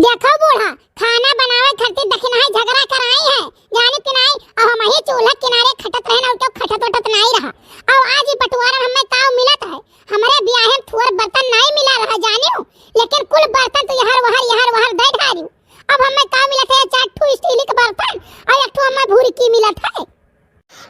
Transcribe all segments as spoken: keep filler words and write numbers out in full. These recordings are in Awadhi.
देखो बूढ़ा, खाना बनावे खातिर दखिनहा झगड़ा कराई है, जानी कि नाई? अब हमही चूल्हा किनारे खटत रहे ना, तो खटत वटत नाई रहा। अब आज ई बंटवारा हमें काव मिलत है, हमरे बियाहे में थुअर बर्तन नाई मिला रहा जानियो, लेकिन कुल बर्तन तो यहर वहर यहर वहर दे ढारियो। अब हमें काव मिलत है, चार ठू स्टील के बर्तन और एक ठू हमें भुरकी मिलत है।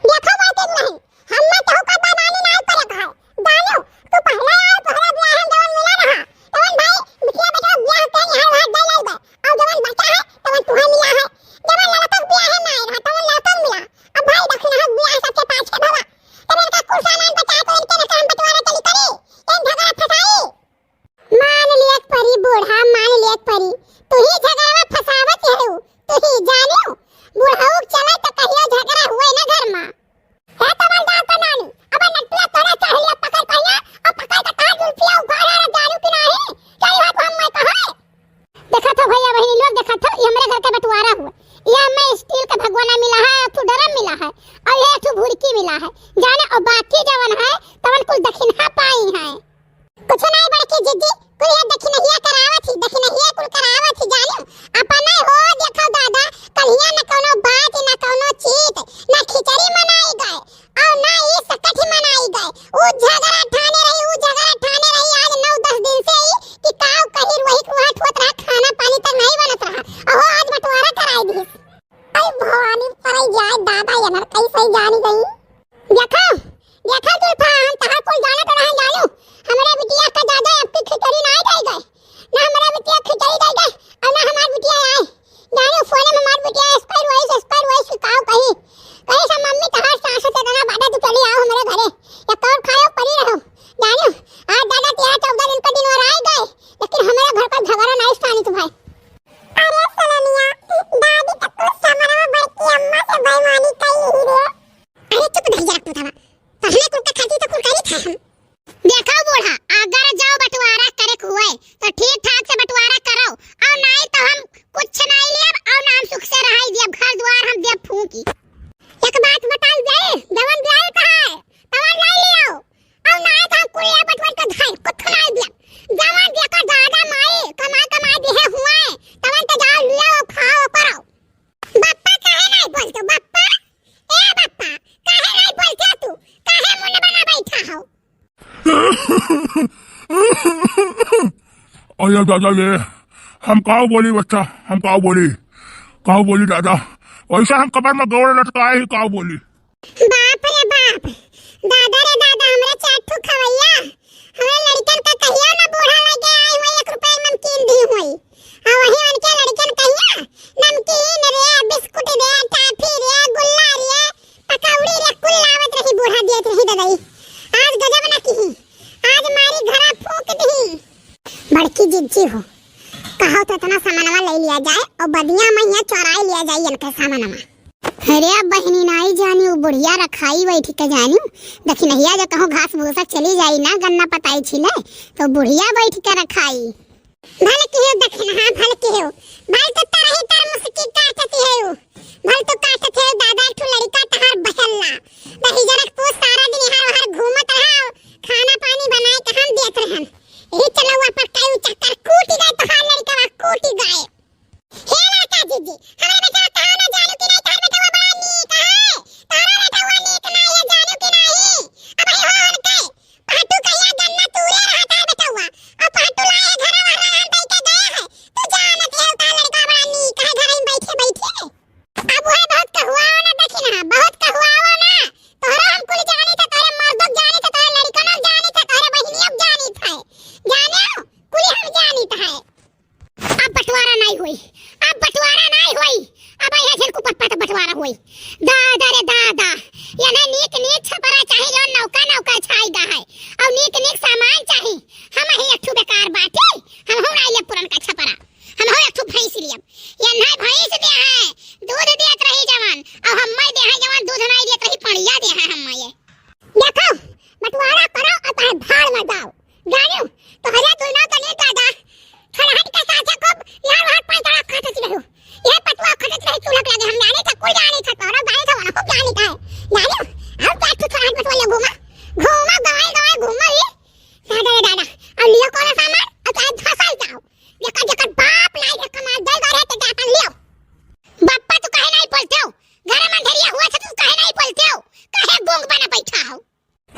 देखो बात नहीं, हमें तो का बनानी नाई पड़े का है। जानियो, तू पहले आए, तोहरे बियाहे में जवन मिला रहा, तवन भाई बिटिया बेटा बियाह के यहाँ वहाँ दे लाई बे। और जवन बचा है, तवन तुहे मिला है। जवन लड़कक बियाहे में आए रहा, तवन लड़कक मिला। अब भाई दखिनहा बियाह सबके पाछे भवा। तब इनका कुल सामान बचा तो इनके न काम बंटवारा चली करी। इन झगड़ा फसाई। मान लियक परी बूढ़ा, मान लियक परी। तू ही झगड़वा फसावत है, तू ही जानियो। बुढ़ऊ चले तो कहियो झगड़ा हुए ना घर में। हे तवल दांत नानी, अब नटुआ तोरा चाहे लिया पकड़ कहिया, अब पकड़ के तार जुल्फिया उघाड़ा रे जानू कि नाही? क्या बात हम मैं कहे? देखत हो भैया बहिनी लोग, देखत हो, ये हमरे घर का बंटवारा हुआ। ये हमें स्टील का भगोना मिला है, एक ठो ड्रम मिला है, और ये एक ठो भुड़की मिला है। जाने और बाकी जवन है, तवन कुल दखिनहा पाई है। कुछ नहीं बड़की जिज्जी, कुल ये दखिनहिया करावत ही, दखिनहिया कुल करावत ही जानू। अपने हो देखो दादा, कहिया न कौनो बात, न कौनो चीत, न खिचड़ी मनाई गए, और न ई सकठी मनाई गए। ऊ झगड़ा ठाने रही, ऊ झगड़ा ठाने रही आज नौ दस दिन से ही कि काव कही रोहित वहाँ ठोत रहा, खाना पानी तक नहीं बनत रहा। अहो आज बंटवारा कराई दी। आई भवानी पराई जाए दादा, ये नर कैसे जानी गई। देखो, देखो जुल्फा, हम तहार कुल जानत रहन जानू। हमरे बिटिया का दादा अब की खिचड़ी ना दे गए। ना हमरे बिटिया खिचड़ी दे गए, और ना हमार बिटिया आए। जानू फोन में हमार बिटिया एक्सपायर हुई, एक्सपायर हुई, सिखाओ कहीं। कहीं से मम्मी तहार सास से इतना बाटा तू चली आओ हमरे घरे। या कौन खाओ पड़ी रहो। जानू, आज दादा तेरह चौदह दिन का दिन और आए गए, लेकिन हमारे घर का झगड़ा नहीं स्थानित भाई। अरे सलोनिया, दादी तो कुछ समरवा बड़की अम्मा से बेईमानी कई ही रे। अरे चुप नहीं जरा तू थवा। पहले कुल का खाती तो कुल करी था हम। देखो बूढ़ा, अगर जाओ बंटवारा करे के हुए तो ठीक ठाक से बंटवारा करो, और नहीं तो हम कुछ नहीं लेब और ना हम सुख से रहाई दियब, घर द्वार हम दियब फूकी। एक बात बताई जाए, जवन जाए कहा है, तवन लाई लियो। और ना तो हम कुल ये बंटवार के धाई कुछ नहीं दियब। जवन जेकर दादा माई कमा कमा दिहे हुए, तवन तो जाओ लियो, खाओ, करो। बप्पा काहे नहीं बोलते बप्पा? ए बप्पा, काहे नहीं बोलते तू? काहे मुंह बना बैठा हो? अरे दादा रे, हम काव बोली बच्चा, हम काव बोली, काव बोली दादा। वैसे हम कमर में गौड़ लटकाए ही काव बोली। बाप रे बाप, दादा रे दादा, हमरे चार ठो खवैया, हमरे लड़कन का कहियो ना बूढ़ा लगे आई हुई, एक रुपया नमकीन दी हुई। आ वही उनके लड़कन कहिया नमकीन रे, बिस्कुट रे, टाफी रे, गुल्ला रे, पकौड़ी रे, कुल लावत रही, बूढ़ा देत रही ददाई। आज गजब ना किही, आज मारी घरा फूंक दिही। बड़की जिज्जी हो, कहो तो इतना सामानवा ले लिया जाए और बदिया में यहाँ चोराई लिया जाए इनके सामानवा। अरे बहिनी नाई जानी, वो बुढ़िया रखाई बैठ के जानी, दखिनहिया जो कहूँ घास भूसा चली जाई ना, गन्ना पताई छिले, तो बुढ़िया बैठ के रखाई। भल किहो दखिनहा, भल किहो। भल तो तरही तर मुस्की काटत है उ। भल तो काटत है दादा, एक ठो लड़का तहार बहल्ला। दही जनक पूत सारा दिन यहाँ वहाँ घूमत रहा, खाना पानी बनाए के हम देत रहन। यही चलौआ पर कई चक्कर कूटी गए तोहार लड़का, कूटी गए। हे लड़का जिज्जी, हमरे बेटवा कहाँ ना जानू कि नहीं, तोहार बेटवा बड़ा नीक है। तोहरा बेटवा नीक नहीं है, जानू कि नहीं? अब ही हो उनके। पहटू कहिया गन्ना तूरे रहा था बेटवा, और पहटू लाए घरा वाला राम दई के गया है। तू जानत है का लड़का बड़ा नीक है, घर में बैठे बैठे। अब वह बहुत कहुआओ ना दखिनहा, बहुत कहुआओ ना। तोहरा हम कुल जानी था, तोहरे मर्दों जानी था, तोहरे लड़कनों जानी था, तोहरे बहिनियों जानी था। जाने हो, कुल हम जानी था। अब बंटवारा नाई होई, अब बंटवारा नाई होई, अब यह झलकू पप्पा तो बंटवारा होई। दादा रे दादा, ये ना नीक नीक छपरा चाही जो नौका नौका छाई गा है, और नीक नीक सामान चाही। हम ही एक ठो बेकार बाटी, हम हो नाई ले पुरन का छपरा, हम हो एक ठो भैंस लियब। ये ना भैंस दे है, दूध देत रही जवान, और हम दे है जवान दूध नाई देत रही, पड़िया दे है हम ये। देखो, बंटवारा करो और चाहे भाड़ में जाओ। जानियो, तोहरे दुनो तनी दादा, खलहन के साथे खूब लाल भात पानी तड़ा खात रहो। यह पटुआ खटत रही चूल्हा के लगे, हम जानी था, कुल जानी था, तोहरा जानी था, वहाँ खूब जानी था। जानियो, अब क्या तू खलहन पटुआ ले घूमा? घूमा, गवाए, गवाए घूमा ये। दादा रे दादा, और लियो कौन सामान, और चाहे धसल जाओ। जेकर, जेकर बाप लाई रे कमा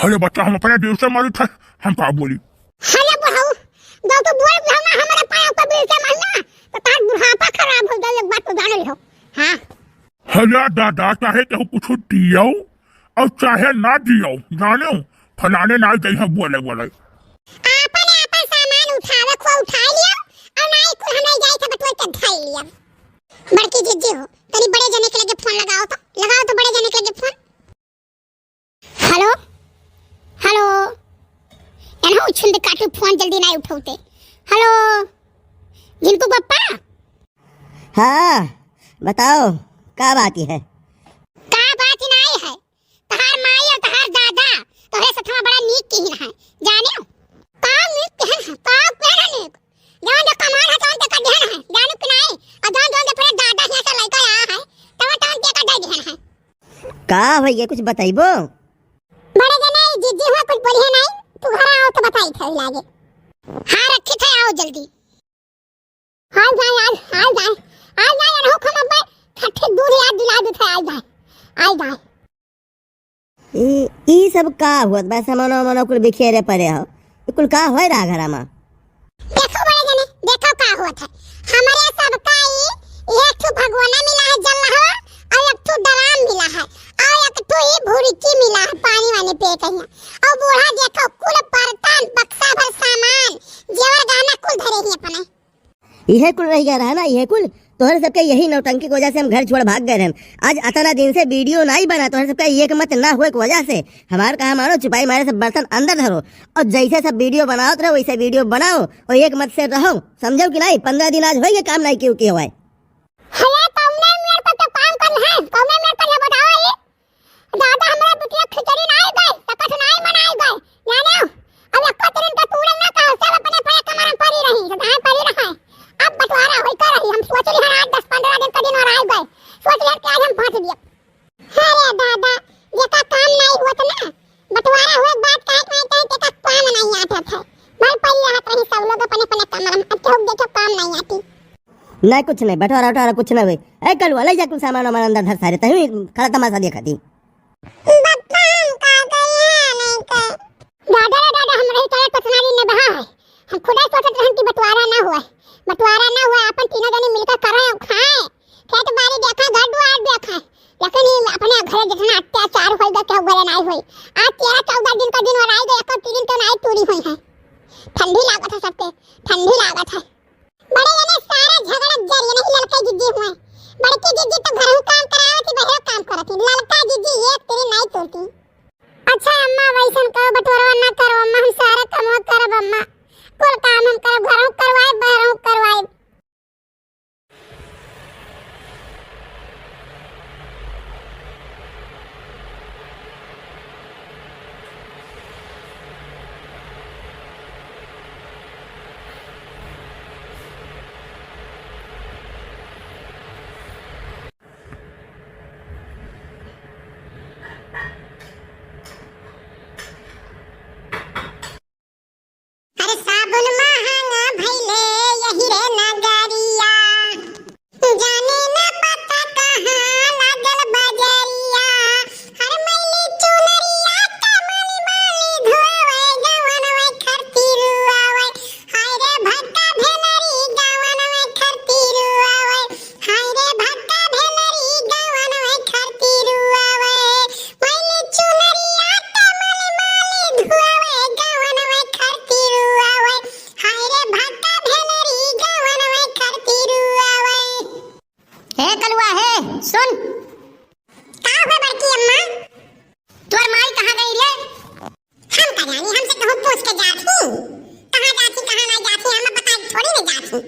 अरे बच्चा, हम अपने दिल से मरी थे, हम का बोली? अरे बुढ़ऊ, जब तू बोल दिया ना हमारे पाँव के बीच में ना, तो तार बुढ़ापा खराब हो जाए, एक बात तो जान लिहो। हाँ। अरे दादा, चाहे केहू कुछ दियो और चाहे ना दियो, जानो, फलाने ना जइहे बोले बोले। आपन आपन सामान उठावे को उठाई लियो, और ना ही कुल हमें जाए के बटुए के धई लियो। बड़की जिज्जी हो, तनी बड़े जने के लगे फोन लगाओ तो, लगाओ तो बड़े जने के लगे फोन। हेलो, हेलो, एनहु छुंद काटू, फोन जल्दी नाई उठौते। हेलो, झिनकू पप्पा। हाँ, बताओ, का बात है? का बात नाई है, तहार माई और तहार दादा तोहरे सथवा बड़ा नीक किहिन है, जाने? का नीक किहिन है, का किहिन है नीक? जौन जो कमाल है, तौन तेका देहन है, जानू कि नाई? और जौन जौन जो तोहरे दादा हियाँ से लइका आया है, तौन तौन तेका दे देहन है। का होइगे, कुछ बतइबो? बड़े जने, जिज्जी हुआ कुछ बोलिहे नाई, तू घर आओ तो बताई थे लागे। हाँ, रखी थे, आओ जल्दी। आओ जाए, आज, आओ जाए, आओ जाए, रहो खम अब्बे, ठट्ठे दूध याद दिला दे थे, आओ जाए, आओ जाए। ई, ई सब का हुअत बा? सामानो वामानो कुल बिखेरे परे हो। ई कुल का होए रहा घरा मा? देखो बड़े जने, देखो का हुअत है। हमरे सबका ई एक ठो भगोना मिला है जल्लहवा, और एक ठो ड्राम मिला है, और एक ठो ई भुड़की मिला है पानी वाले पे कहिया। और बूढ़ा देखो कुल बर्तन, बक्सा भर सामान, जेवर गहना कुल धरे ही अपने। इहे कुल रह गया रहा ना, इहे कुल। तोहरे सबके यही नौटंकी की वजह से हम घर छोड़ भाग गए रहन। आज अतना दिन से वीडियो नाई बना, तोहरे सबके एक मत ना हुए की वजह से। हमार कहा मानो, चुपाई मारे सब बर्तन अंदर धरो, और जैसे सब वीडियो बनावत रहो, वैसे वीडियो बनाओ, और एक मत से रहो, समझो कि नाई? पन्द्रह दिन आज होइगे काम नाई कियो कियो है। अरे, कौने मेर पर तो काम कर है, कौने मेर पर ये बताओ ये? दादा, हमरा बुतिया खिचड़ी नाई गए, तो कुछ नाई बनाई गए, जाने? अब एको दिन का पूरे ना कहो, सब अपने अपने कमरा में पड़ी रही, तो कहाँ पड़ी रहा है? अब बंटवारा होई कर रही, हम सोच रही हन, आज दस पन्द्रह दिन का दिन और आए गए, सोच रहे कि आज हम बांट दिए। अरे दादा, जेका काम नाई हुआ था ना, बंटवारा हुए के बाद काहे के नाई कहे, तेका काम नाई आता था, भर पड़ी रहत रही सब लोग अपने अपने कमरा में, अब केहू देखे काम नाई आती। नहीं, कुछ नहीं, बंटवारा उठवारा कुछ नहीं हुए। ए, कलुआ, ले जा कुल सामान वामान अंदर धर सारे, तहीं खड़ा तमाशा देखा थी। बप्पा, हम का करी है नहीं के? दादा रे दादा, हम रही तोरे पसनारी न बहा है। हम खुदा सोचत रहन कि बंटवारा ना हुआ, बंटवारा ना हुआ, अपन तीनों जने मिलकर करें और खाएं, खेत बाड़ी देखें, घर दुआर देखें, लेकिन ये अपने घरे जितना अत्याचार होई गए, केहू घरे नहीं होई। आज तेरह चौदह दिन का दिन और आई गए, एको तीन तो नहीं पूरी हुई है। ठंडी लागत है सबके, ठंडी लागत है। बड़े जने सारा झगड़ा जरिए नहीं ललका जिज्जी हुए। बड़की जिज्जी तो घरहू काम करावत ही, बहरो काम करत ही। ललका जिज्जी एक तेरी नाई तोड़ती। अच्छा अम्मा, वैसन करो, बंटवारा ना करो अम्मा, हम सारा काम करब अम्मा। कुल काम हम करब, घरहू करवाए, बहरहू करवाए। अरे साबुन महंगा भइले यही रे नगरिया, जाने न पता कहाँ लागल बजरिया। हर मैली चुनरिया कमल माली धोवे, गवन वे खरती रुआवे। हाय रे भक्का भेलरी गवन वे खरती रुआवे। हाय रे भक्का भेलरी गवन वे खरती रुआवे। मैली चुनरिया कमल माली धुआवे, गवन वे खरती रुआवे। हाय रे भक्का भेलरी गवन वे खरती रुआवे। हे कलुआ, हे सुन। का हुआ बड़की अम्मा? तोर माई कहाँ गई रे? हम का जानी, हमसे कहूँ पूछ के जात ही। कहाँ जात ही, कहाँ नहीं जात ही, हम बताई थोड़ी ना जात ही।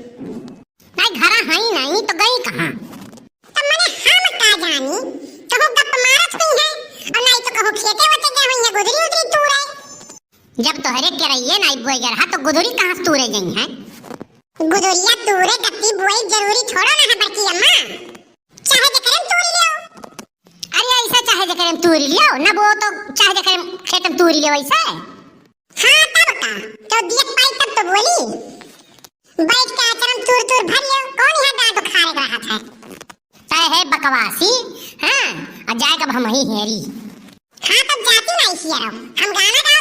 नहीं, घरा हई नहीं, तो गई कहाँ? तो मने हम का जानी, कहूँ गप मारत हुई है, और नहीं तो कहूँ खेते वेते गए हुई है, गुदरी उदरी तूरे। जब तोहरे केरइये नहीं बोए गए रहा, तो गुदरी कहाँ से तूरे गई है? गुदरिया तूरे गत्ती बोई जरूरी थोड़ो ना है बड़की अम्मा। चाहे जेकरे में तूर लियो। अरे ऐसा चाहे जेकरे में तूर लियो, ना वो तो चाहे जेकरे में खेत में तूर लियो ऐसा। हाँ तब का, तो दियत पाई तब तो बोली। बैठ के आचरम तूर तूर भर लियो, कौन यहाँ दाँत उखाड़े के रहत है? तय है बकवासी, हाँ, और जाए कब हम ही हेरी। हाँ तब चाची नहीं हियरो। हम गाना गा